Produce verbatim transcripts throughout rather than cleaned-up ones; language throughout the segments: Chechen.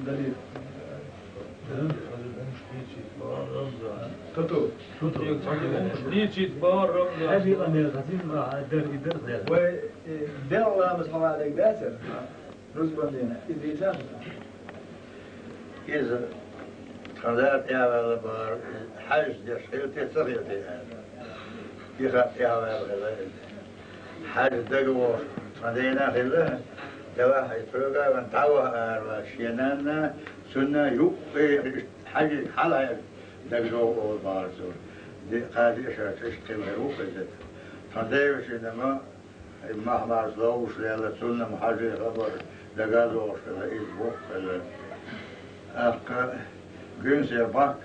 Далил. Тото. Дийцит бахар Рамзан. Хьажи къамел хазин ма дар и дар дар. Вай, э, Делан ламаз хьавалаг дацар. Рузбан дийнахь. Иза дийцар. Иза тхан да тӀехваьлла бахар, хьажа деш хилла те, ца хилла те аьлла. И хатта тӀехваьлла хилла иза. Хьажа дага вохуш тхан дийнахь хилла, делахь и тхоьга ван дӀаваха ара вац шен нанна, цунна юккъе хьажи хьалхьежа дага догӀу олу бахар цо. Де, кхази а шарча иштта хилла ву хеза. Тхан девашина ма Махьмас ловш лелла, цунна-м хьажи хабар дага а догӀуш хилла, иза воккха хилла. ТӀаккха Гуьнсер Бакс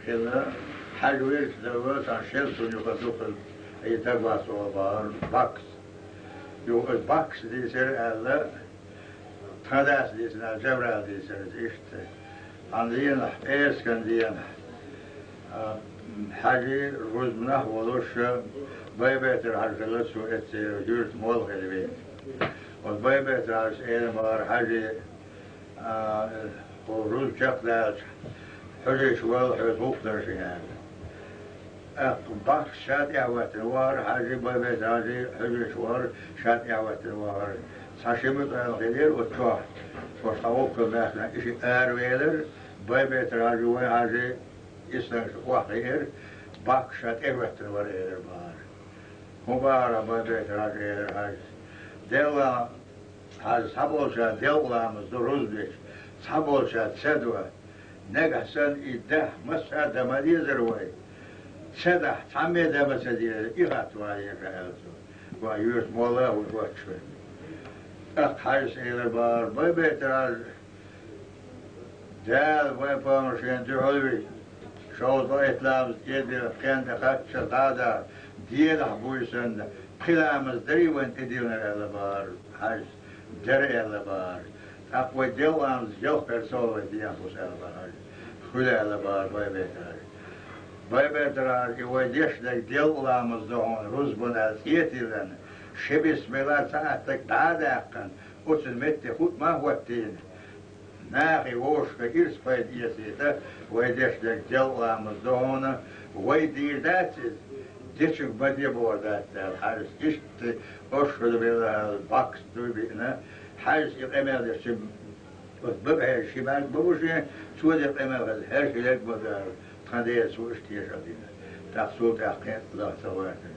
хилла, хьажа вирташ дала, цхьана шел цунна юха дукха и дагвац олу бахар Бакс. Юха иза Бакс дийцира аьлла, тхан дас дийцина, Жабрал дийцира иза иштта. Цхьана дийнахь, пӀераскан дийнахь, а, хьажи рузбанехь а волуш, Байбетар-Хьаьжа хилла цо эццера юьртан молла хилла вина. Оцу Байбетар-Хьаьжас элира бахар хьажи, а, хӀу рузба чекхдаьлча, хьуьжарш вала хьоьца гӀуллакх дара шен аьлла. ТӀаккха Бакс ша тӀехӀоьттина вахара хьажи, Байбетар-Хьаьжа хьуьжарш вахара, ша тӀехӀоьттина вахара. Цхьа ши муьтӀахь хилира оцу чохь, оцу тхан гӀуллакхана баьхкина, и шиъ аравелира, Байбетар-Хьаьжа, вайн хьажи, и стаг охьахиира, Бакс ша тӀехӀоьттина вара элира бахара. ХӀун бахара Байбетар-Хьаьжа, элира хьажас. Делла Хьажа, цхьаболчара делкъа ламаз до рузба дича, цхьаболчара ца до. Нагахь санна и дахь массара а дан ма дезара вай. Ца дахь, цхьамме а дан ма ца дезара, и хатта ван еза аьлла цо. Ван юьртан молла а ву доцуш вай. ТӀаккха хьажас элира бахара, Байбетар-Хьаьжа, Дала вайн пайхамар шена дуьхьал вий, шовзткъа итт ламаз тӀедиллина, пхенна тӀе кхаччалц дӀа а даха, делахь буй санна, пхи ламаз дарий вайна тӀедиллинарг аьлла бахара хьажас. Дара аьлла бахара. ТӀаккха вай делкъа ламаз ялх персол вай дехьа бус аьлла бахара. Хуьлу аьлла бахара Байбетар-Хьаьжа. Байбетар-Хьаьжа, и вай деш дерг делкъа ламаз ду хьуна, рузбан аьлла цӀе а тиллина, ши бисмилла, цхьа аттаг дӀа а даьккхина, оцун метте хӀуъа ма хӀоттийна. Нахе вовшашка ирс пайда эцийта, вай деш дерг делкъа ламаз ду хьуна, вай дийр дац иза, дечунга ма де бохур дац аьлла, хьажас иштта, ош хӀуьда белла аьлла, Бакс дуй биъна, хьажас и къамел деш, оцу бага хьежа ши бӀаьрг ма бу шен, цо дерг къамел хеза, хӀара ши лерг ма ду аьлла, тхан дера цо иштта тешал дина. ТӀаккха цул тӀаьхьа кхин а лаха ца гӀоьртина.